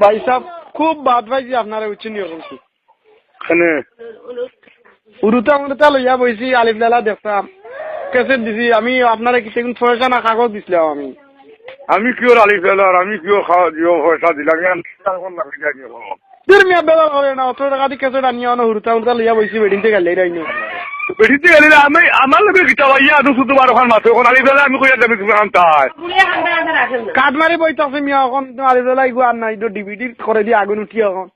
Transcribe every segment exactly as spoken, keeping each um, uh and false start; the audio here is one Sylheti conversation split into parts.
ভাইসাব, খুব বাদ পাইছি আপনারে, বুঝছইন নি? অখন কি? কেনে? হুরুতা মুরুতা লইয়া বইছি, আলিফ লায়লা দেখতাম। ক্যাসেট দিছি, আমি আপনারে কিতা কুন পয়সা না কাগজ দিছলাম আমি। আমি কিওর আলিফ লায়লার, আমি কিওর খাওয়া দিও পয়সা দিলাম, আমি আর অখন লাগি যাই নি অখন। দুর মিয়া, বেজাল করিও না, অতরা টেকা দি ক্যাসেট আনিয়া অনো হুরুতা মুরুতা লইয়া বইছি, বেটিন্তে গাইল্লাইরায় নি। বেটিন্তে গাইল্লাইরায়, আমি, আমার লগে কিতা ভাইয়া, আদু শুধু বারো খান মাত্র, অখন আলিফ লায়লা আমি কইয়া যাবি তুমি আনতায়। কাট মারি বই থাকছে মিয়া, অখন আলিফ লায়লা ইগু আর নাই, ইগু ডিভিডি করে দি আগুন উঠি অখন।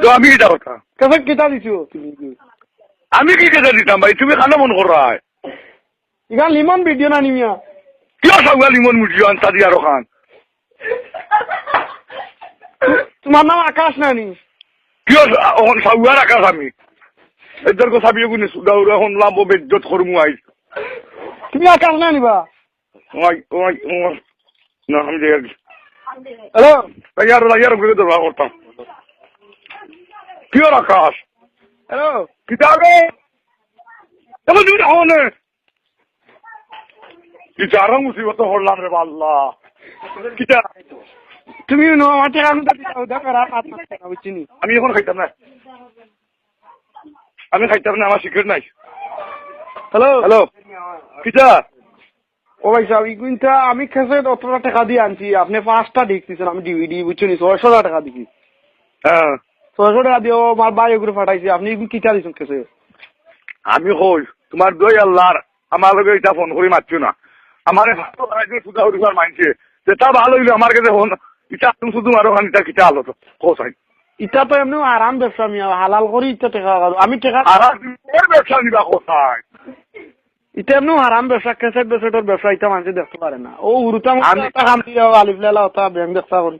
তো আমি কিতা কথা? ক্যাসেট কিতা দিছো তুমি? আমি কি ক্যাসেট দিতাম ভাই? তুমি কানো মন কররায়? ইখান লিমন ভিডিও না নি মিয়া? কিওর সাউয়া লিমন ভিডিও আনতা দিয়া রখান? তুমার নাম আকাশ না নি? কিওর সা-, অখন সাউয়ার আকাশ আমি? এদের কথা বিয়ে গুনে সুদা উড়া অখন লাম্বো বেইজ্জত করমু আইজ। তুমি আকাশ না নি বা? ওই, ওই, ওই। না, আমি যাই আর কি। হ্যালো? তাই আর, তাই আর ঘুরে দৌড়া করতাম। কিওর আকাশ? হ্যালো? কিতা রে? এবার তুমি যাও না। কিতা আরো মুসিবত করলাম রে বা আল্লাহ। কিতা? তুমি নো, আমার টেকা আমি তো দিতাম, উদা করা, হাত মারতে না, বুঝছি নি? আমি অখন খাইতাম না। আমি খাইতাম না, আমার সিগারেট নাই। হ্যালো? হ্যালো? কিতা? ও ভাইসাব, ইগুইনতা আমি ক্যাসেট অতরা টেকা দি আনছি, আপনে পাঁচটা ডিস্ক দিছইন, আমি ডিভিডি, বুঝছো নি, ছয়শো টেকা দিছি। হ্যাঁ। ছয়শো টেকা দিয়া আমার ভাই এগুরে পাঠাইছে, আপনে ইগুইন কিতা দিছইন ক্যাসেট? আমি কই, তুমার দোয়াই আল্লাহর, আমার লগে ইতা ফোন করি মাতিও না। আমারে ভালো বানাইছে, সুদা উড়িবার মাইনষে। যেটা ভালো অইলো আমার গেছে ফোন, ইতা আদু শুধু মারো খান, ইতা কিতা আলো তো, কও চাই। ইতা তো এমনেও হারাম ব্যবসা মিয়া, হালাল করি ইতা টেকা খাও। আমি টেকা আর আর ব্যবসা নিবা কোথায়? ইতা এমনেও হারাম ব্যবসা, ক্যাসেট বেসেটর ব্যবসা, ইতা মানষে দেখতে পারে না। ও হুরুতা মুরুতা আমি একটা কাম দিয়া, আলিফ লায়লা অতা ব্যাংক দেখতা করি।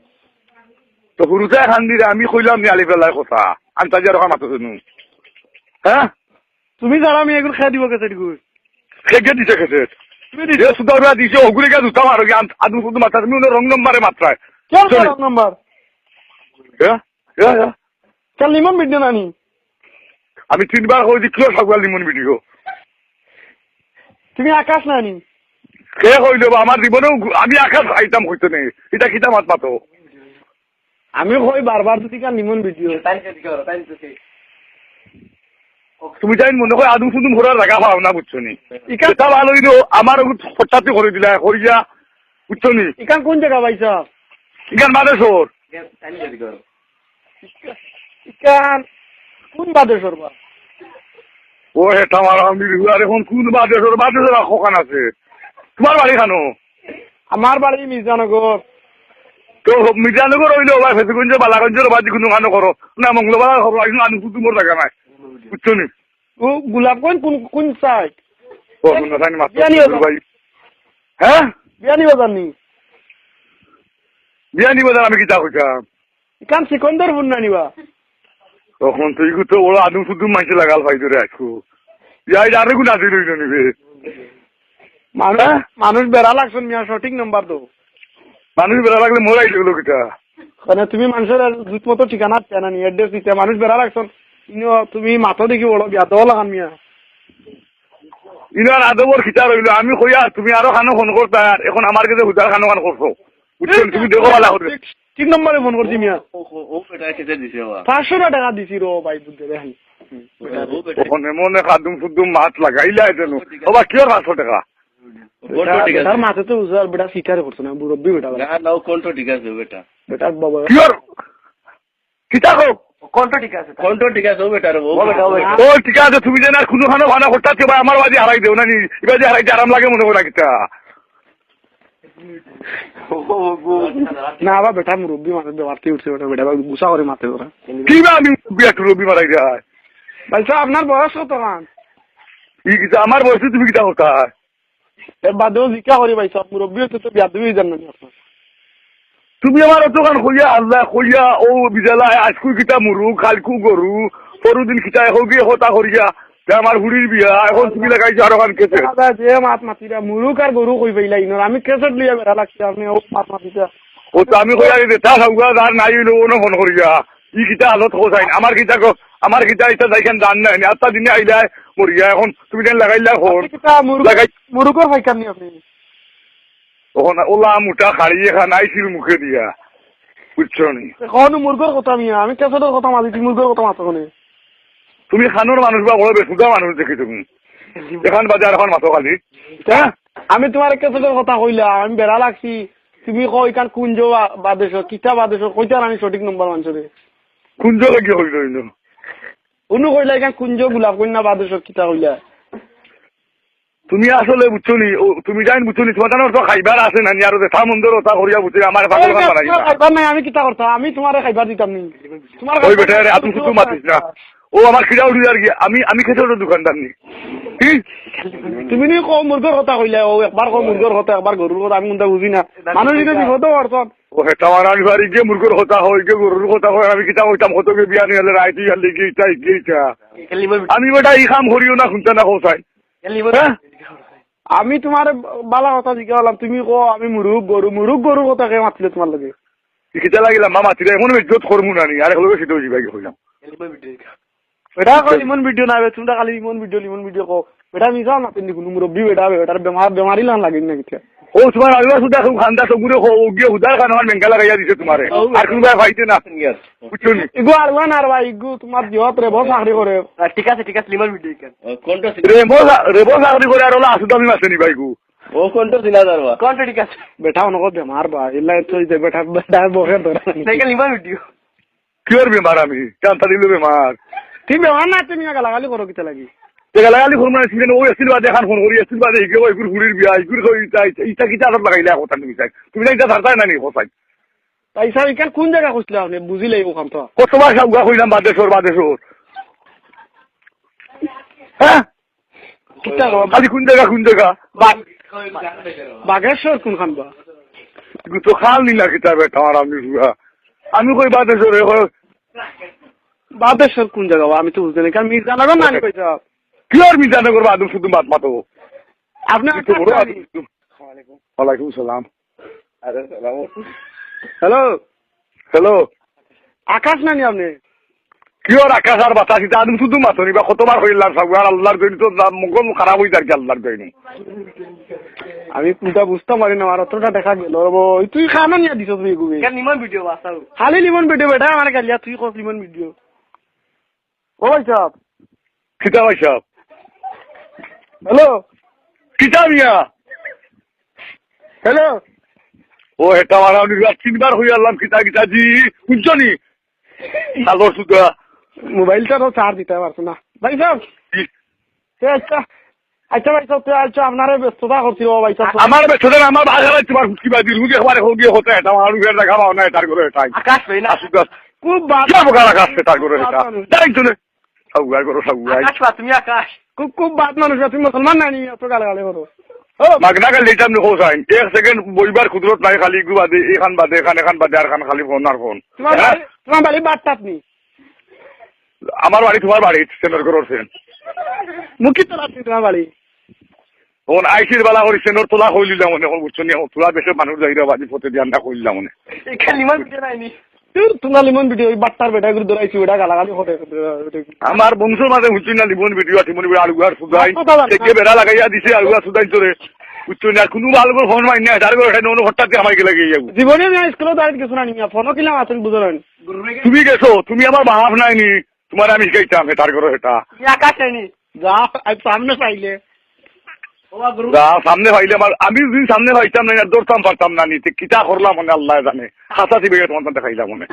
তো হুরুতা খান দিলে আমি কইলাম নি আলিফ লায়লার কথা, আন্তাজি আর ওখান মাত্র শুনু। হ্যাঁ? তুমি জানো আমি এগুন খেয়ে দিব ক্যাসেট গুন। খেয়ে দিছে ক্যাসেট। তুমি দিছো? এ সুদা উড়া দিছে, ওগুরে গিয়া জুতা মারো, গিয়া আন-, আদু শুধু মাত্রা, তুমি অনো রং নাম্বারে মাত্রায়। কে চলো। Wrong number? হ্যাঁ? হ্যাঁ, হ্যাঁ। কাল লিমন ভিডিও না নি? আমি তিনবার কইছি, কিওর সাউয়া লিমন ভিডিও? তুমি আকাশ না নি? কে কইলো বা, আমার জীবনেও গু-, আমি আকাশ আইতাম কইতে নেই। ইতা কিতা মাত মাতো? আমি কই বারবার তো ইখান লিমন ভিডিও। তুমি জানি মনে কয় আদু শুধু ঘোরার জাগা পাও না, বুঝছো নি? ইখান ইতা ভালো অইলো, আমার ওগুন ফটাতি করে দিলা, কইয়া, বুঝছো নি? ইখান কোন জাগা পাইছো? ইখান বাদেশ্বর। ইখান কোন বাদেশ্বর বা? ও হে, তামার আমি আর অখন কোন বাদেশ্বর, বাদেশ্বর আর কখান আছে? তুমার বাড়ি কানো? আমার বাড়ি মির্জানগর। তো মির্জানগর অইলো, ওবা ফেঞ্চুগঞ্জ, বালাগঞ্জর ওবা যে কুনু কানো করো। না, মঙ্গলবার করো, আইজ আনু কুতুমর জাগা নাই। বুঝছো নি? ও, গোলাপগঞ্জ কোন, কোন সাইড? ও, কোন সাইড মাত্র বিয়ানীবাজার। ভাই। হ্যাঁ? বিয়ানীবাজার নি? বিয়ানীবাজার আমি কিতা কইতাম? ইখান সিকন্দরপুর না নি বা? অখন তুই তো ওরা আদম শুধু মাইনষে লাগাল পাই ধরে আজকু। ইয়া, ইয়া, আরে গুণ আছে রইল নিবে। মানুষ, হ্যাঁ? মানুষ বেড়া লাগছইন মিয়া, সঠিক নাম্বার দেও। মানুষ বেড়া লাগলে মোর আইডি অইলো কিতা? মানে তুমি মানষর জুত মতো ঠিকানা দিতা না নি, অ্যাড্রেস দিতা, মানুষ বেড়া লাগছইন। ইনো তুমি মাথা দেখি বড় বিয়া দেওয়া লাগান মিয়া। ইনো আর আদবর কিতা রইল, আমি কইয়া তুমি আরো কানো ফোন করতায়, আর অখন আমার গেছে হুদার কানো কান করছো। বুঝছো নি? তুমি দেখো ভালা করি। ঠিক, ঠিক নম্বরে ফোন করছি মিয়া। ও, ও, ও বেটা কেটে দিছে বাবা। পাঁচশো টেকা দিছি রো ভাই, বুঝতে দেখেন। ও বেটা। অখন এমন এক আদম শুধু মাত লাগাইলা যেন। ও বা, কিওর পাঁচশো টেকা? কণ্ঠ ঠিক আছে। বেটার মাথা তো উজার, বেটা সিটারে পড়ছে না, মুরব্বি বেটা। না, না, ও কণ্ঠ ঠিক আছে, ও বেটা। বেটার বাবা। কিওর? কিতা কও? কণ্ঠ ঠিক আছে তার। কণ্ঠ ঠিক আছে, ও বেটার, ও ও বেটা, ও বেটা। ও ঠিক আছে, তুমি যেন আর কুনু কানো বানা করতে ভাই, আমার বাজি হারাই দেও না নি, ইবাজি হারাইতে আরাম লাগে মনে করো কিতা? না বা বেটা, মুরব্বি মাতে দেওয়ার তে উঠছে বেটা, বেটা গুসা করে মাতে ওরা। কি বা আমি মুরব্বি একটু রবি মারাই যায়? ভাই সাহেব, আপনার বয়স কত খান? ই কিতা আমার বয়সে তুমি কিতা কথা? এর বাদেও জিকা করি ভাই সাহেব, মুরব্বি হইতে তো বিয়াদবি হয়ে যান না নি আপনার। তুমি আমার অতখান কইয়া আল্লাহ কইয়া ও বিজালায় আজকু কিতা মুরু, কালকু গরু, পরদিন কিতা এখন গিয়ে হতা করিয়া, যে আমার হুড়ির বিয়া, এখন তুমি লাগাইছো আরো খান কেসে। দাদা, যে মাত মাতিরা, মুরুক আর গরু কই পাইলা ইনোর, আমি কেসেট লইয়া বেড়া লাগছি, আপনি ও মাত মাতিরা। ও তো আমি কইয়া যে তা সবগুলা যার নাই হইলো, ওনো ফোন করিয়া। ই কিতা হালত হোসাইন, আমার কিতা গো, আমার কিতা ইতা যাইখান জান নাই, আত্মা দিনে আইলায়, মরিয়া, এখন তুমি যেন লাগাইলা ফোন। আপনি কিতা মুরুক, লাগাই মুরুকর পাইকার নি আপনি? ওখানে ওলা মোটা খাড়ি এখান আইছিল মুখে দিয়া। বুঝছো নি? অখন মুরগর কথা মিয়া, আমি ক্যাসেটর কথা মাতি, তুই মুরগর কথা মাতো কেনে? তুমি কানোর মানুষ বা বড় বেহুদা মানুষ দেখি তুমি। অখন বাদে আর অখন মাতো খালি। হ্যাঁ? আমি তুমার ক্যাসেটর কথা কইলাম, আমি বেড়া লাগছি। তুমি কও ইখান কুঞ্জ বা-, বাদেশর, কিতা বাদেশর, কইতায় নানি সঠিক নম্বর মানষরে। কুঞ্জ লাগি কইলো ইনো। উনু কইলা ইখান কুঞ্জ গোলাপ কইন্যা বাদেশর কিতা কইলা। তুমি আসলে বুঝছো নি, ও, তুমি জানি বুঝছো নি, তুমার জানো তো খাইবার আছে না নি, আর যেতা মন চায় অতা করিয়া বুঝছো, আমার পাগল খান বানাই দিবা। খাইবার নাই, আমি কিতা করতাম, আমি তুমারে খাইবার দিতাম নি। তুমার ওই বেটা রে, আদম শুধু মাতিস না। ও আমার খিদা উঠি যার কি, আমি, আমি খেতে ওটা দোকানদার নি। কি? তুমি নি কও মুরগর কথা কইলা, ও একবার কও মুরগর কথা, একবার গরুর কথা, আমি কুনটা বুঝি না। মানুষ ইনো বিপদো পড়ছইন। ও হেটা আমার আমি বাড়ি গিয়া মুরগর কথা কয়, গিয়া গরুর কথা কয়, আমি কিতা কইতাম, কত গিয়া বিয়া নিয়া আইলে রাইত ইয়ার লেগে ইটা, ইটা, ইটা। আমি বেটা ই কাম করিও না, হুনতা না কোথায়? হ্যাঁ? আমি তুমারে বালা কথা জিকাইলাম, তুমি কও আমি মুরগ গরু, মুরগ গরুর কথা কে মাতিলে তুমার লগে? কিতা লাগিলাম, মা মাতিলে এমন বেইজ্জত করমু না নি, আর এক লগে সেটাও জিবাই কইলাম। বেটা কও লিমন ভিডিও না বে, তুমরা খালি লিমন ভিডিও, লিমন ভিডিও কও। বেটা মিছা মাতে নি কুনু মুরব্বি বেটা বে, বেটার বেমার, বেমারি লান লাগে না কিতা। ও তুমার আলুয়া সুদা খুব খান্দা তো গুরে কও, ও গিয়া হুদার খান আমার মেঙ্গা লাগাইয়া দিছে তুমারে। আর কুনু ভাই পাইতে না। বুঝছো নি? ইগু আলুয়া না রে ভাই, ইগু তুমার জিহত রে, বড় চাকরি করে। আহ, ঠিক আছে, ঠিক আছে, লিমন ভিডিও ইখান। ও, কোনটা ছিল? রেবো চা-, রেবো চাকরি করে আর ওলা আসুদা আমি মাসে নি ভাই গু। ও, কোনটা ছিল আর বা? কোনটা ঠিক আছে? বেটা অনকো বেমার বা, ইলা তো ইতে বেটা, বেটা বকে ধরে। না, ইখান লিমন ভিডিও। কিওর বেমার আমি? জানতা দিল বেমার। তুমি বেমার না, তুমি গালাগালি করো কিতা লাগি? তে গালাগালি করমু না, সিজন ও এসিল বাদে এখান ফোন করি, এসিল বাদে ইকে ওই গুর ফুরির বিয়া, ইগুর কই ইতা, ইতা, ইতা কিতা আদত লাগাইলা কথা তুমি চাই? তুমি না ইতা ছাড়তায় না নি কথা? তাই স্যার, ইখান কুন জাগা কইছিলা আপনে? বুঝিলাই ওখান তো। কতবার সাউগা কইলাম বাদেশ্বর, বাদেশ্বর। হ্যাঁ? কিতা রে? খালি কুন জাগা, কুন জাগা? বাগ-, বাগেশ্বর কুনখান বা? ইগু তো খাল নি না কিতা বেটা, আমার আমি পুরা। আমি কই বাদেশ্বর, এ কই বাদেশ্বর কুন জাগা বা? আমি তো বুঝতে নাই। কারণ মির্জানগর না নি কইতা? কিওর মির্জানগর বা? আদম শুধু মাত মাতো। আপনে তুই তো আকাশ বড় না নি? আদম শুধু। ওয়ালাইকুম সালাম। আরে সালাম। হ্যালো। হ্যালো। আকাশ না নি আপনে? কিওর আকাশ আর বাতাস, ইতা আদম শুধু মাতো নি বা, কতবার কইলাম সব, আর আল্লাহর জন্য তো মগজ খারাপ অই যার কি আল্লাহর জন্য। আমি কুনটা বুঝতাম পারি না, আর অতটা দেখা গেল রে বই। তুই খানা নিয়া দিছস বে ইগু বে। ইখান লিমন ভিডিও বাঁচাও। খালি লিমন ভিডিও বেটা, আমার গালিয়া তুই কস লিমন ভিডিও। ও ভাই সাহেব। কিতা ভাই সাহেব? হ্যালো। কিতা মিয়া? হ্যালো। ও, এটা আমার আমি রাত তিনবার হই আনলাম, কিতা কিতা জি, বুঝছো নি? হ্যালো, সুদা। মোবাইলটা তো চার্জ দিতে পারছো না। ভাই সাহেব। কি? এ, আচ্ছা। আচ্ছা ভাই সাহেব, তে আচ্ছা, আপনারে ব্যস্ততা করছি ও ভাই সাহেব। আমার ব্যস্ততা না, আমার বাজারে তোমার হুটকি বাজি, রুজি একবারে হোক গিয়ে হতে, এটা আমার রুজের দেখা পাও না, এটার করে এটাই। আকাশ ভাই না। আসুক, আসুক। খুব বাদ। কিয়া বোকার আকাশ, এটার করে এটা। বাদ মানুষ। যাই চলে। সাউগাই করো, সাউগাই। আকাশ বা, তুমি আকাশ। খুব, খুব বাদ মানুষ, তুমি মুসলমান না নি, অত গালাগালি করো। ও। মাগনা গালি দিতাম নি, হোসাইন। এক সেকেন্ড বইবার কুদরত নাই, খালি ইগু বাদে, এখান বাদে, এখান, এখান বাদে, আর খান খালি ফোন আর ফোন। তোমার হ্যাঁ? বাড়ি, তোমার বাড়ি বাট্টাত নি? আমার বাড়ি তোমার বাড়ি, সেনর ঘরর সেন। মুখী তো রাখছি তোমার বাড়ি। অখন আইসির বালা করি সেনর তোলা কইলিলাম মনে, অখন বুঝছো নি, অখন তোলা বেশি মানুষ যাইরা বাজি পথে দিয়া না কইলিলাম মনে। এখানে নিমান ভিডিও নাইনি। তোর তোলা লিমন ভিডিও, ওই বাট্টার বেটা, এগুলো ধরাইছি, ওটা গালাগালি করে। আমার বংশর মাঝে বুঝছি না, লিমন ভিডিও, টিমন ভিডিও, আলু আর সুদাই। বাট্টা দাদা। দেখে বেড়া লাগাইয়া দিছে, আলু আর সুদাই তোরে। বুঝছো না, কোনো ভালো করে ফোন মারি না, তার করে এটা অন্য হঠাৎ দিয়ে আমার গেলে গিয়ে যাবো। জীবনে আমি স্কুলে দাঁড়িয়ে গেছো না, নিয়া ফোনও কিলাম আসলে বুঝো না। তুমি গেছো, তুমি আমার বাপ নাই নি, তোমার আমি শিখাইতাম, এটার করো এটা। তুমি আকাশ নাইনি। যা, আজ সামনে পাইলে। ও বা গুরু। যা, সামনে পাইলে আমার, আমি যদি সামনে পাইতাম না, ধরতাম পারতাম না নিতে, কিতা করলাম মানে আল্লাহ জানে। হাসা দিবে তোমার দেখাইলাম মনে।